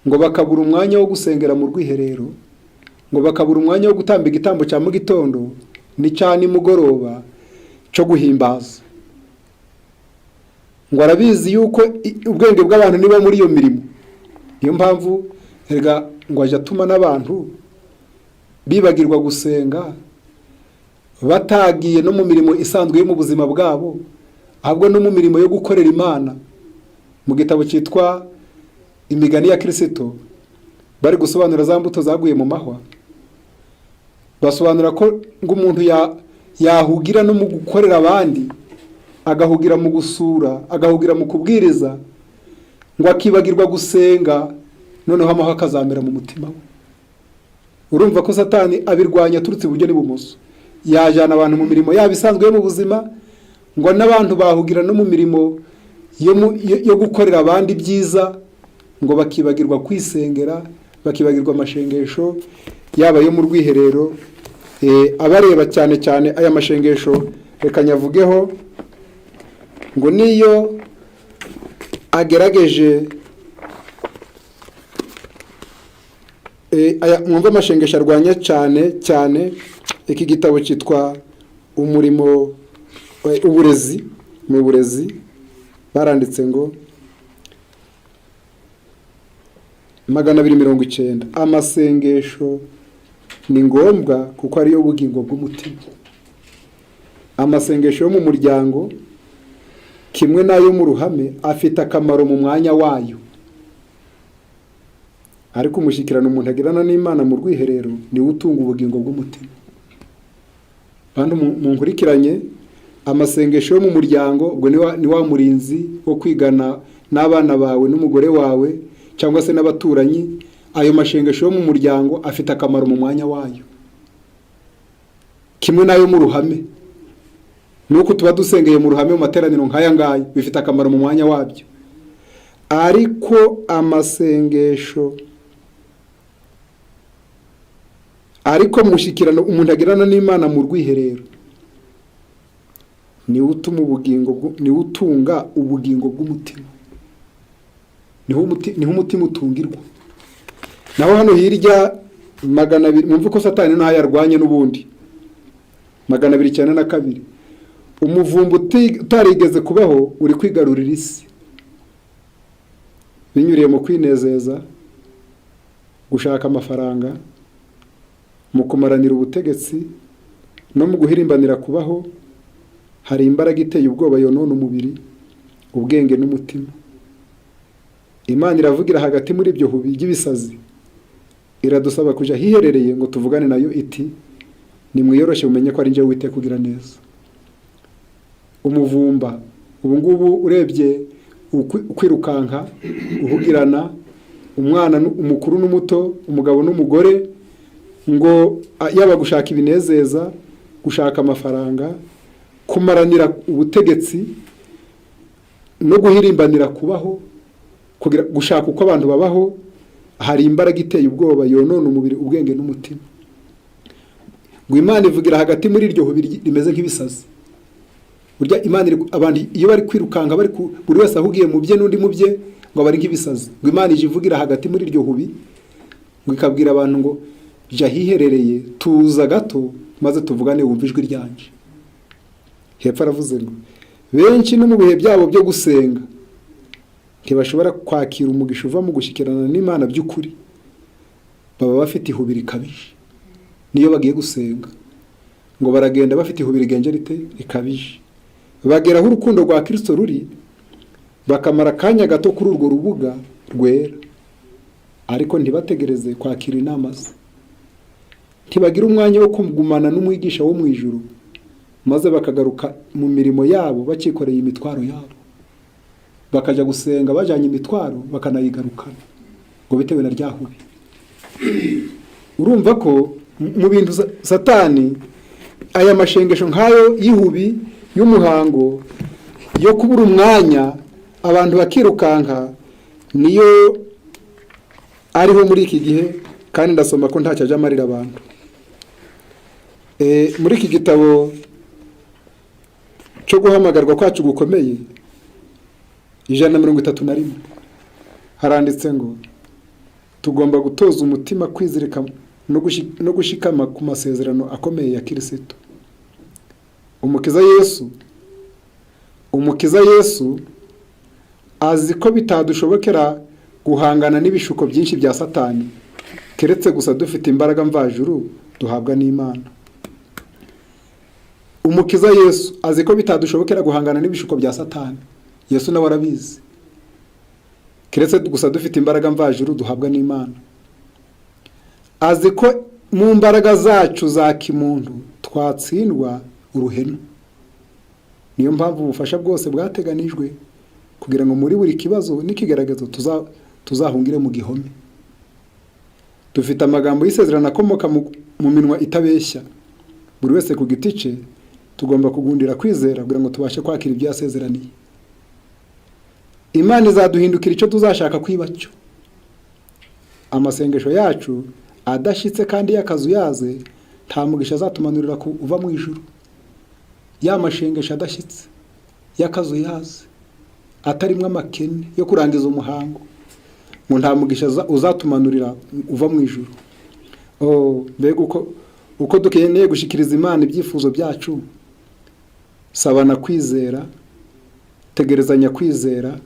Speaker 1: ngo bakabura umwanya wo gusengera mu rwiherero, ngo bakabura umwanya wo gutamba igitambo cya mu gitondo n'icya nimugoroba cyo guhimbaza. Ngo arabizi yuko ubwenge bw'abantu niba muri iyo mirimo. Niyo mpamvu erega ngo ajya atuma n'abantu bibagirwa gusenga, batagiye no mu mirimo isanzwe yo mu buzima bwabo, ahubwo no mu mirimo yo gukorera Imana. Mu gitabo cyitwa Imigani ya Kirisito, bari gusobanura za mbuto zaguye mu mahwa, basobanura ko ngo umuntu yahugira no mu gukorera abandi, agahugira mu gusura, agahugira mu kubwiriza, ngo akibagirwa gusenga, noneho amahwa akazamera mu mutima we. Urumva ko Satani abirwanya aturutse iburyo n'ibumoso. Yajyana abantu mu mirimo yabo isanzwe yo mu buzima, ngo n'abantu bahugira no mu mirimo yo gukorera abandi ibyiza, ngo bakibagirwa kwisengera, bakibagirwa amashengesho yaba yo mu rwiherero. Abareba cyane cyane aya mashengesho, reka nyavugeho. Ngo niyo agerageje aya mwumva amashengesho arwanya cyane cyane. Iki gitabo cyitwa Umurimo, Uburezi. Mu burezi baranditse ngo 290: amasengesho ni ngombwa kuko ariyo bugingo bw'umutima. Amasengesho yo mu muryango kimwe n'ayo mu ruhame afite akamaro mu mwanya wayo, ariko umushyikirano umuntu agirana n'Imana mu rwiherero niwo utunga ubugingo bw'umutima. Bantu munkurikiranye, amasengesho yo mu muryango ubwo ni wa murinzi wo kwigana n'abana bawe n'umugore wawe cyangwa se n'abaturanyi. Ayo mashengesho yo mu muryango afite akamaro mu mwanya wayo, kimwe n'ayo mu ruhame. Nuko tuba dusengeye mu ruhame mu materaniro nk'aya ngaya, bifite akamaro mu mwanya wabyo. Ariko amasengesho, ariko mushyikirano umuntu agirana n'Imana mu rwiherero niwe utuma ubugingo, niwe utunga ubugingo bw'umutima, niho umutima utungirwa. Naho hano hirya 200, mwumve ko Satani ntayo yarwanye n'ubundi. 292: umuvumba utarigeze kubaho uri kwigarurira isi binyuriye mu kwinezeza, gushaka amafaranga, mu kumaranira ubutegetsi no mu guhirimbanira kubaho. Hari imbaraga iteye ubwoba yonona umubiri, ubwenge n'umutima. Imana iravugira hagati muri ibyo hubi by'ibisazi, iradusaba kujya ahiherereye ngo tuvugane nayo, iti: "Nimwiyoroshye mumenye ko ari njyewe Uwiteka ugira neza." Umuvumba ubu ngubu urebye kwirukanka, uhugirana, umwana umukuru n'umuto, umugabo n'umugore, ngo yaba gushaka ibinezeza, gushaka amafaranga, kumaranira ubutegetsi no guhirimbanira kubaho, gushaka uko abantu babaho, hari imbaraga iteye ubwoba yonona umubiri, ubwenge n'umutima. Ngo Imana ivugira hagati muri iryo hubi rimeze nk'ibisazi. Burya Imana abantu iyo bari kwirukanka, buri wese ahugiye mu bye n'undi mu bye, ngo bari nk'ibisazi. Ngo Imana ije ivugira hagati muri iryo hubi, ngo ikabwira abantu ngo: "Jya ahiherereye, tuza gato maze tuvugane, wumve ijwi ryanje." Hepfo aravuze ngo benshi no mu bihe byabo byo gusenga ntibashobora kwakira umugisha uva mu gushyikirana n'Imana by'ukuri. Baba bafite ihubi rikabije. Niyo bagiye gusenga, ngo baragenda bafite ihubi rigenje rite? Rikabije. Bagera aho urukundo rwa Kirisito ruri, bakamara akanya gato kuri urwo rubuga rwera, ariko ntibategereze kwakira inama ze. Ntibagira umwanya wo kugumana n'umwigisha wo mu ijuru, maze bakagaruka mu mirimo yabo bakikoreye imitwaro yabo. Bakajya gusenga bajyanye imitwaro, bakanayigarukana, ngo bitewe na rya hubi. Urumva ko mu bintu Satani, aya mashengesho nk'ayo y'ihubi, y'umuhango, yo kubura umwanya, abantu bakirukanka, niyo ariho muri iki gihe. Kandi ndasoma ko ntacyo ajya amarira abantu. Muri iki gitabo Cyo guhamagarwa kwacu gukomeye, 131, haranditse ngo tugomba gutoza umutima kwizirika no gushikama ku masezerano akomeye ya Kirisito. Umukiza Yesu azi ko bitadushobokera guhangana n'ibishuko byinshi bya Satani keretse gusa dufite imbaraga mvajuru duhabwa n'Imana. Umukiza Yesu azi ko bitadushobokera guhangana n'ibishuko bya Satani, Yesu nawe arabizi, keretse gusa dufite imbaraga mvajuru duhabwa n'Imana. Azi ko mu mbaraga zacu za kimuntu twatsindwa uruhenu. Niyo mpamvu ubufasha bwose bwateganijwe kugira ngo muri buri kibazo n'ikigaragazo tuzahungire mu gihome. Dufite amagambo y'isezerano akomoka mu minwa itabeshya. Buri wese ku giti cye tugomba kugundira kwizera kugira ngo tubashe kwakira ibyo yasezeraniye. Imana izaduhindukira icyo tuzashaka kwiba cyo. Amasengesho yacu adashyitse kandi y'akazuyaze nta mugisha azatumanurira uva mu ijuru. Ya mashengesho adashyitse, y'akazuyaze, atarimo amakene yo kurangiza umuhango, ngo nta mugisha uzatumanurira uva mu ijuru. Oh, mbega uko dukeneye gushyikiriza Imana ibyifuzo byacu! Sabana kwizera, tegerezanya kwizera,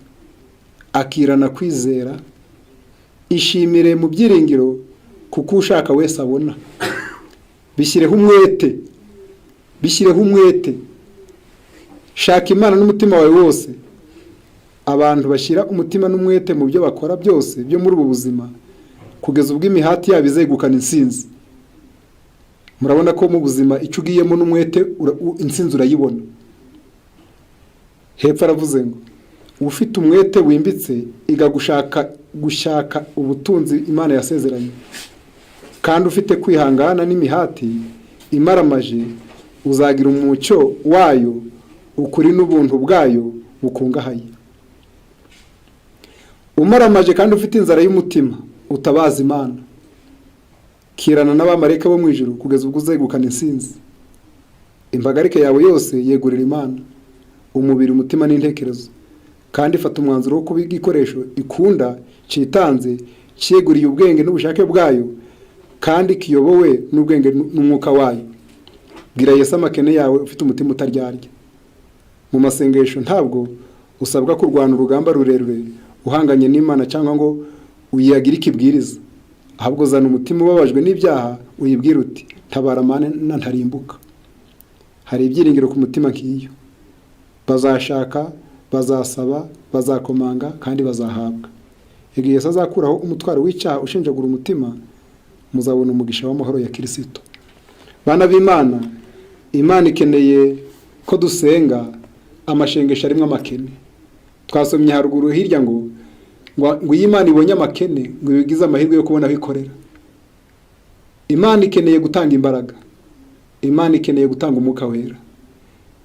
Speaker 1: akirana kwizera, ishimire mu byiringiro, kuko ushaka wese abona. Bishyireho umwete, bishyireho umwete. Shaka Imana n'umutima wawe wose. Abantu bashyira umutima n'umwete mu byo bakora byose byo muri ubu buzima kugeza ubwo imihati yabo izegukana intsinzi. Murabona ko mu buzima icyo ugiyemo n'umwete intsinzi urayibona. Hepfo aravuze ngo ufite umwete wimbitse iga gushaka ubutunzi Imana yasezeranye, kandi ufite kwihangana n'imihati imaramaje uzagira umucyo wayo, ukuri n'ubuntu bwayo bukungahaye. Umaramaje kandi ufite inzara y'umutima utabaza Imana, kirana n'abamarayika bo mu ijuru kugeza ubwo uzegukana intsinzi. Impagarike yawe yose yegurira Imana, umubiri, umutima n'intekerezo, kandi ifata umwanzuro wo kuba igikoresho ikunda cyitanze, cyeguriye ubwenge n'ubushake bwayo kandi kiyobowe n'ubwenge n'umwuka wayo. Bwira Yesu amakene yawe ufite umutima utaryarya. Mu masengesho ntabwo usabwa kurwana urugamba rurerure uhanganye n'Imana cyangwa ngo uyagire ikibwiriza. Ahubwo zana umutima ubabajwe n'ibyaha, uyibwire uti: "Tabara Mana, ntarimbuka." Hari ibyiringiro ku mutima nk'iyo. Bazashaka, bazasaba, bazakomanga kandi bazahabwa. Igihe Yesu azakuraho umutwaro w'icyaha ushenjagura umutima, muzabona umugisha w'amahoro ya Kirisito. Bana b'Imana, Imana ikeneye ko dusenga amashengesho arimo amakene. Twasomye haruguru hirya ngo iyo Imana ibonye amakene, ngo ibigize amahirwe yo kubona aho ikorera. Imana ikeneye gutanga imbaraga, Imana ikeneye gutanga Umwuka Wera,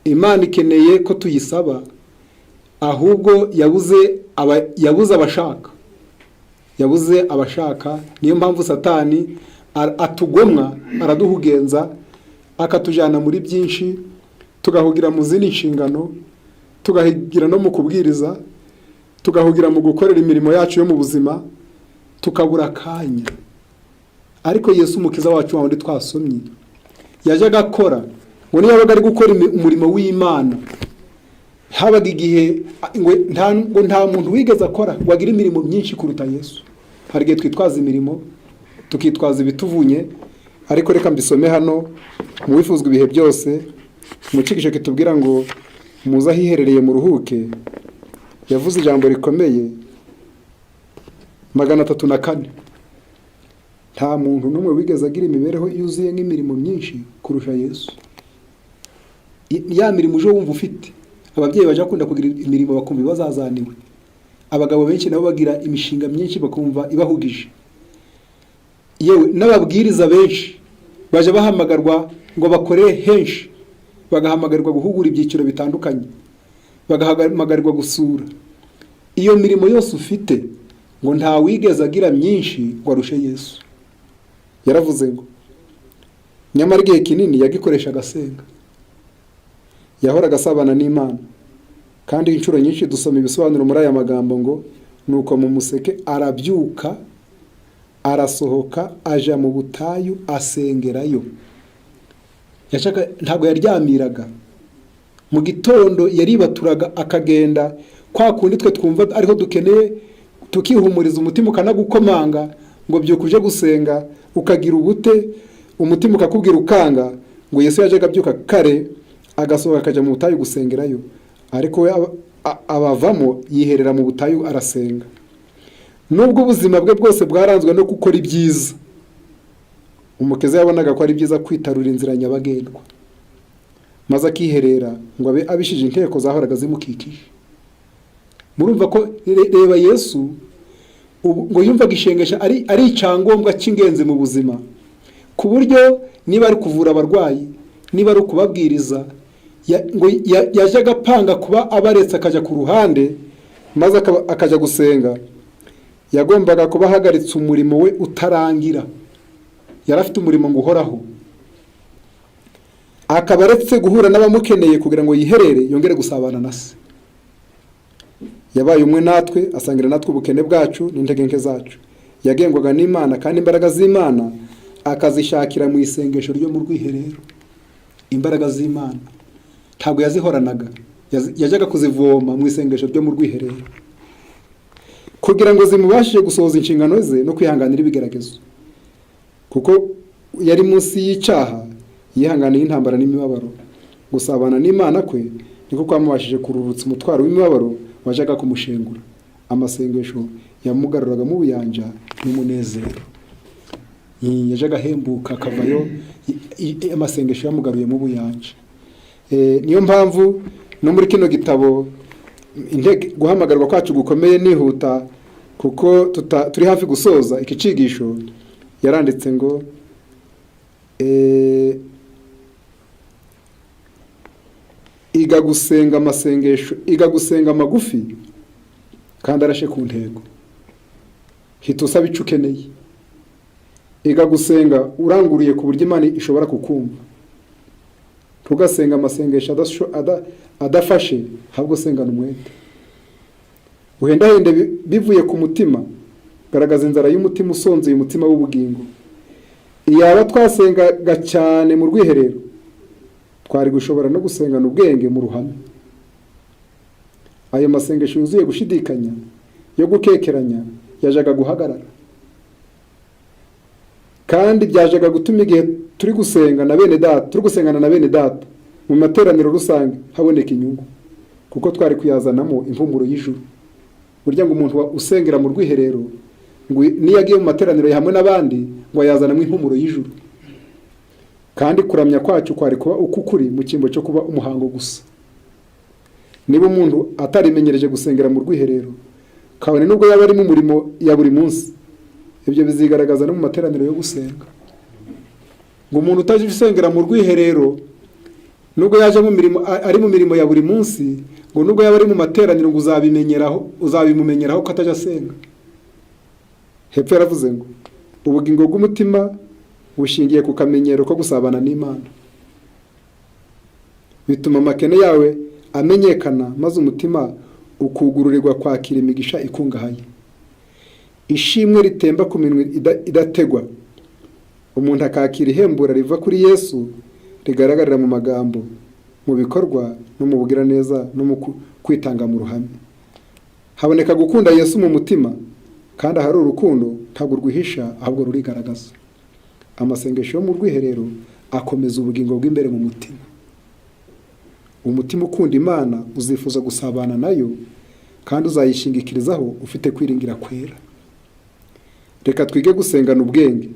Speaker 1: Imana ikeneye ko tuyisaba. Ahubwo yabuze abashaka, yabuze abashaka. Niyo mpamvu Satani atugomwa, araduhugenza, akatujyana muri byinshi, tugahugira mu zindi nshingano, tugahugira no mu kubwiriza, tugahugira mu gukorera imirimo yacu yo mu buzima, tukabura akanya. Ariko Yesu Umukiza wacu, wa wundi twasomye, yajyaga akora ngo niyo yabaga ari gukora umurimo w'Imana, habaga igihe ngo nta muntu wigeze akora ngo agire imirimo myinshi kuruta Yesu. Hari igihe twitwaza imirimo, tukitwaza ibituvunye, ariko reka mbisome hano mu wifuzwa ibihe byose, mu cyigisho kitubwira ngo muze ahiherereye muruhuke. Yavuze ijambo rikomeye, 304: nta muntu n'umwe wigeze agira imibereho yuzuye nk'imirimo myinshi kurusha Yesu. Ya mirimo uje wumva ufite, ababyeyi bajya bakunda kugira imirimo bakumva ibazazaniwe, abagabo benshi nabo bagira imishinga myinshi bakumva ibahugije, yewe n'ababwiriza benshi bajya bahamagarwa ngo bakorere henshi, bagahamagarwa guhugura ibyiciro bitandukanye, bagahamagarwa gusura. Iyo mirimo yose ufite, ngo nta wigeze agira myinshi ngo arushe Yesu. Yaravuze ngo nyamara igihe kinini yagikoreshaga asenga. Yahoraga asabana n'Imana, kandi inshuro nyinshi dusoma ibisobanuro muri aya magambo ngo: "Nuko mu museke arabyuka, arasohoka, aja mu butayu asengerayo." Yashaka, ntabwo yaryamiraga. Mu gitondo yaribaturaga akagenda, kwa kundi twe twumva ariho dukeneye, tukihumuriza, umutima ukanagukomanga ngo byuka uje gusenga, ukagira ubute, umutima ukakubwira ukanga. Ngo Yesu yajyaga abyuka kare, agasohoka, akajya mu butayu gusengerayo, ariko we abavamo yiherera mu butayu arasenga. Nubwo ubuzima bwe bwose bwaranzwe no gukora ibyiza, Umukiza yabonaga ko ari byiza kwitarura inzira nyabagendwa, maze akiherera ngo abe abishije inteko zahoraga zimukikije. Murumva ko reba Yesu ngo yumvaga isengesho ari icyangombwa cy'ingenzi mu buzima, ku buryo niba ari kuvura abarwayi, niba ari ukubabwiriza, ngo yajyaga apanga kuba abaretse akajya ku ruhande, maze akajya gusenga. Yagombaga kuba ahagaritse umurimo we utarangira. Yari afite umurimo ngo uhoraho, akaba aretse guhura n'abamukeneye kugira ngo yiherere yongere gusabana na Se. Yabaye umwe natwe, asangira natwe ubukene bwacu n'intege nke zacu. Yagengwaga n'Imana, kandi imbaraga z'Imana akazishakira mu isengesho ryo mu rwiherero. Imbaraga z'Imana ntabwo yazihoranaga, yajyaga kuzivoma mu isengesho ryo mu rwiherero kugira ngo zimubashe gusohoza inshingano ze no kwihanganira ibigeragezo. Kuko yari munsi y'icyaha, yihanganiye intambara n'imibabaro. Gusabana n'Imana kwe niko kwamubashije kururutsa umutwaro w'imibabaro wajyaga kumushengura. Amasengesho yamugaruragamo ubuyanja n'umunezero. Yajyaga ahembuka akavayo amasengesho yamugaruyemo ubuyanja. Niyo mpamvu no muri kino gitabo guhamagarwa kwacu gukomeye, nihuta kuko turi hafi gusoza iki cyigisho, yaranditse ngo iga gusenga amasengesho, iga gusenga magufi kandi arashe ku ntego, hita usaba icyo ukeneye. Iga gusenga uranguruye ku buryo Imana ishobora kukumva. Ntugasenga amasengesho adafashe, ahubwo sengana umwete, uhendahende bivuye ku mutima. Garagaza inzara y'umutima usonzeye umutima w'ubugingo. Iyaba twasengaga cyane mu rwiherero, twari gushobora no gusengana ubwenge mu ruhame. Ayo masengesho yuzuye gushidikanya, yo gukekeranya, yajaga guhagarara, kandi byajaga gutuma igihe turi gusenga na bene data, turi gusengana na bene data mu materaniro rusange, haboneka inyungu, kuko twari kuyazanamo impumuro y'ijuru. Burya ngo umuntu usengera mu rwiherero, ngo niyo agiye mu materaniro hamwe n'abandi, ngo ayazanamo impumuro y'ijuru, kandi kuramya kwacu kwari kuba uko kuri mu cyimbo cyo kuba umuhango gusa. Niba umuntu atarimenyereje gusengera mu rwiherero, kabone nubwo yaba ari mu murimo ya buri munsi, ibyo bizigaragaza no mu materaniro yo gusenga. Ngo umuntu utaje usengera mu rwiherero, nubwo yaje mu mirimo, ari mu mirimo ya buri munsi, ngo nubwo yaba ari mu materaniro, ngo uzabimenyeraho, uzabimumenyeraho ko atajya asenga. Hepfo yaravuze ngo ubugingo bw'umutima bushingiye ku kamenyero ko gusabana n'Imana. Bituma amakene yawe amenyekana, maze umutima ukugururirwa kwakira imigisha ikungahaye. Ishimwe ritemba ku minwa idategwa, umuntu akakira ihembura riva kuri Yesu rigaragarira mu magambo, mu bikorwa no mu bugiraneza no mu kwitanga mu ruhame. Haboneka gukunda Yesu mu mutima, kandi ahari urukundo ntabwo rwihisha, ahubwo rurigaragaza. Amasengesho yo mu rwiherero akomeza ubugingo bw'imbere mu mutima. Umutima ukunda Imana uzifuza gusabana nayo, kandi uzayishingikirizaho ufite kwiringira kwera. Reka twige gusengana ubwenge,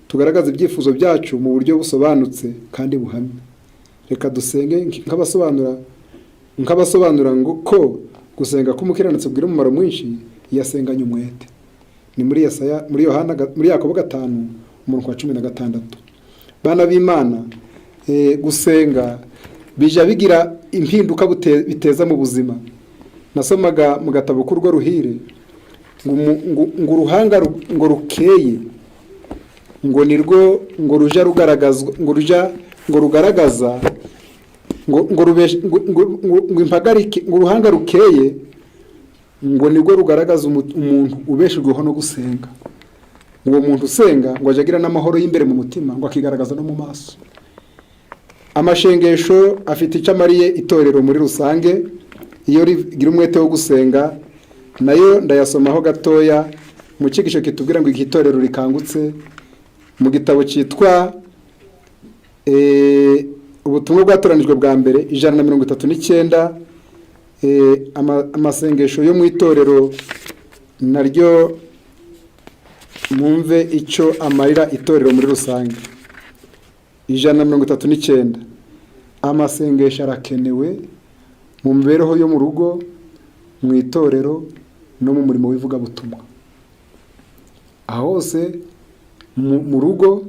Speaker 1: tugaragaze ibyifuzo byacu mu buryo busobanutse kandi buhamye. Reka dusenge nk'abasobanura ngo ko gusenga k'umukiranutsi kugira umumaro mwinshi iyo asenganye umwete. Ni muri Yesaya, muri Yohana, muri Yakobo 5, umurongo wa 16. Bana b'Imana, gusenga bijya bigira impinduka biteza mu buzima. Nasomaga mu gatabo k'urwo ruhire ngo uruhanga ngo rukeye, ngo nirwo ngo ruja rugaragazwa, ngo ruja ngo rugaragaza Ngo ngo impagarike, ngo uruhanga rukeye ngo nibwo rugaragaza umuntu ubeshejweho no gusenga. Uwo muntu usenga ngo ajya agira n'amahoro y'imbere mu mutima, ngo akigaragaza no mu maso. Amashengesho afite icyo amariye itorero muri rusange iyo rigira umwete wo gusenga. Nayo ndayasomaho gatoya mu cyigisho kitubwira ngo igihe itorero rikangutse, mu gitabo cyitwa Ubutumwa bwatoranijwe bwa mbere, 139. Amasengesho yo mu itorero naryo mwumve icyo amarira itorero muri rusange. 139. Amasengesho arakenewe mu mibereho yo mu rugo, mu itorero no mu murimo w'ivugabutumwa. Aho hose, mu rugo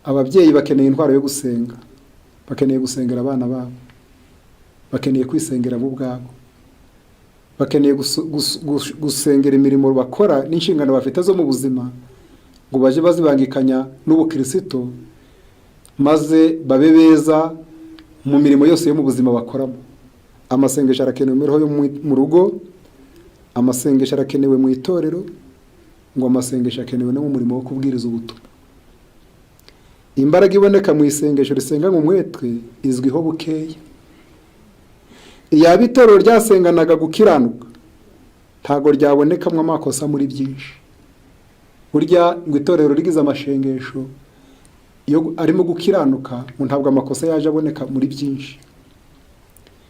Speaker 1: ababyeyi bakeneye intwaro yo gusenga, bakeneye gusengera abana babo, bakeneye kwisengera bo ubwabo, bakeneye gusengera imirimo bakora n'inshingano bafite zo mu buzima, ngo bajye bazibangikanya n'ubukirisito, maze babe beza mu mirimo yose yo mu buzima bakoramo. Amasengesho arakenewe mu mibereho yo mu rugo, amasengesho arakenewe mu itorero, ngo amasengesho akenewe no mu murimo wo kubwiriza ubutumwa. Imbaraga iboneka mu isengesho risenganywe umwete izwiho bukeya. Iyaba itorero ryasenganaga gukiranuka, ntabwo ryabonekamo amakosa muri byinshi. Burya ngo itorero rigize amashengesho iyo arimo gukiranuka, ngo ntabwo amakosa yaje aboneka muri byinshi,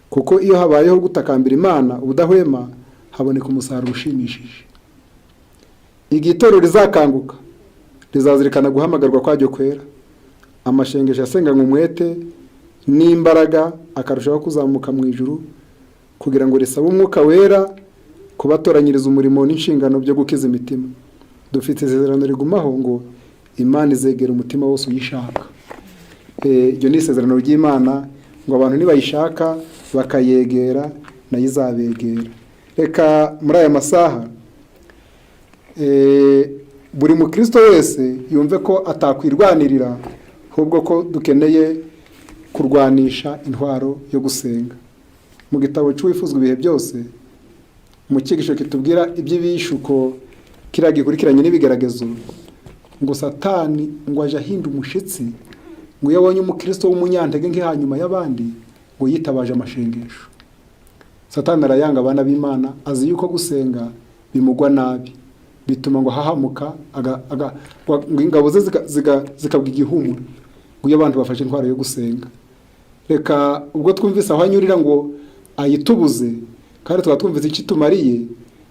Speaker 1: kuko iyo habayeho gutakambira Imana ubudahwema, haboneka umusaruro ushimishije. Igihe itorero rizakanguka, rizazirikana guhamagarwa kwaryo kwera, amashengesho asenganywe umwete n'imbaraga akarushaho kuzamuka mu ijuru, kugira ngo risabe Umwuka Wera kubatoranyiriza umurimo n'inshingano byo gukiza imitima. Dufite isezerano rigumaho ngo Imana izegera umutima wose uyishaka. Iryo ni isezerano ry'Imana, ngo abantu nibayishaka bakayegera, nayo izabegera. Reka muri aya masaha buri mukristo wese yumve ko atakwirwanirira, ahubwo ko dukeneye kurwanisha intwaro yo gusenga. Mu gitabo cy'Uwifuzwa ibihe byose, mu cyigisho kitubwira iby'ibishuko kiriya gikurikiranye n'ibigeragezo, ngo Satani ngo aje ahinda umushitsi, ngo iyo abonye umukristo w'umunyantege nke hanyuma y'abandi, ngo yitabaje amashengesho. Satani arayanga abana b'Imana, azi yuko gusenga bimugwa nabi, bituma ngo ahahamuka, ngo ingabo ze zikabwa igihumure, ngo iyo abantu bafashe intwaro yo gusenga. Reka ubwo twumvise aho anyurira ngo ayitubuze, kandi tukaba twumvise icyo itumariye,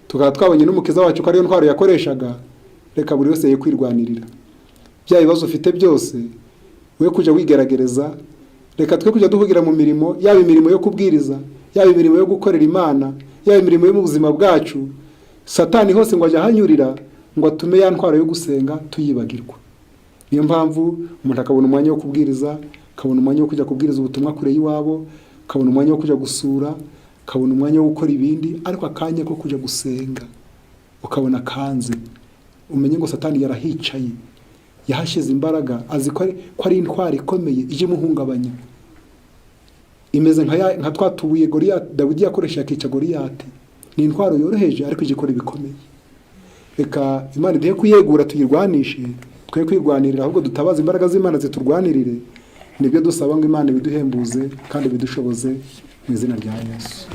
Speaker 1: tukaba twabonye n'Umukiza wacu ko ariyo ntwaro yakoreshaga, reka buri wese ye kwirwanirira bya bibazo ufite byose, we kujya wigeragereza. Reka twe kujya duhugira mu mirimo, yaba imirimo yo kubwiriza, yaba imirimo yo gukorera Imana, yaba imirimo yo mu buzima bwacu. Satani hose ngo ajya ahanyurira ngo atume ya ntwaro yo gusenga tuyibagirwa. Niyo mpamvu umuntu akabona umwanya wo kubwiriza, akabona umwanya wo kujya kubwiriza ubutumwa kure y'iwabo, akabona umwanya wo kujya gusura, akabona umwanya wo gukora ibindi, ariko akanya ko kujya gusenga ukabona kanze. Umenye ngo Satani yarahicaye, yahashyize imbaraga, azi ko ari intwaro ikomeye ijya imuhungabanya, imeze nka twa tubuye Goriyati Dawidi yakoresheje akica Goriyati. Ni intwaro yoroheje ariko ijya ikora ibikomeye. Reka Imana iduhe kuyegura, tuyirwanishe, twe kwirwanirira, ahubwo dutabaze imbaraga z'Imana ziturwanirire. Nibyo dusaba ngo Imana ibiduhembuze kandi ibidushoboze mu izina rya Yesu.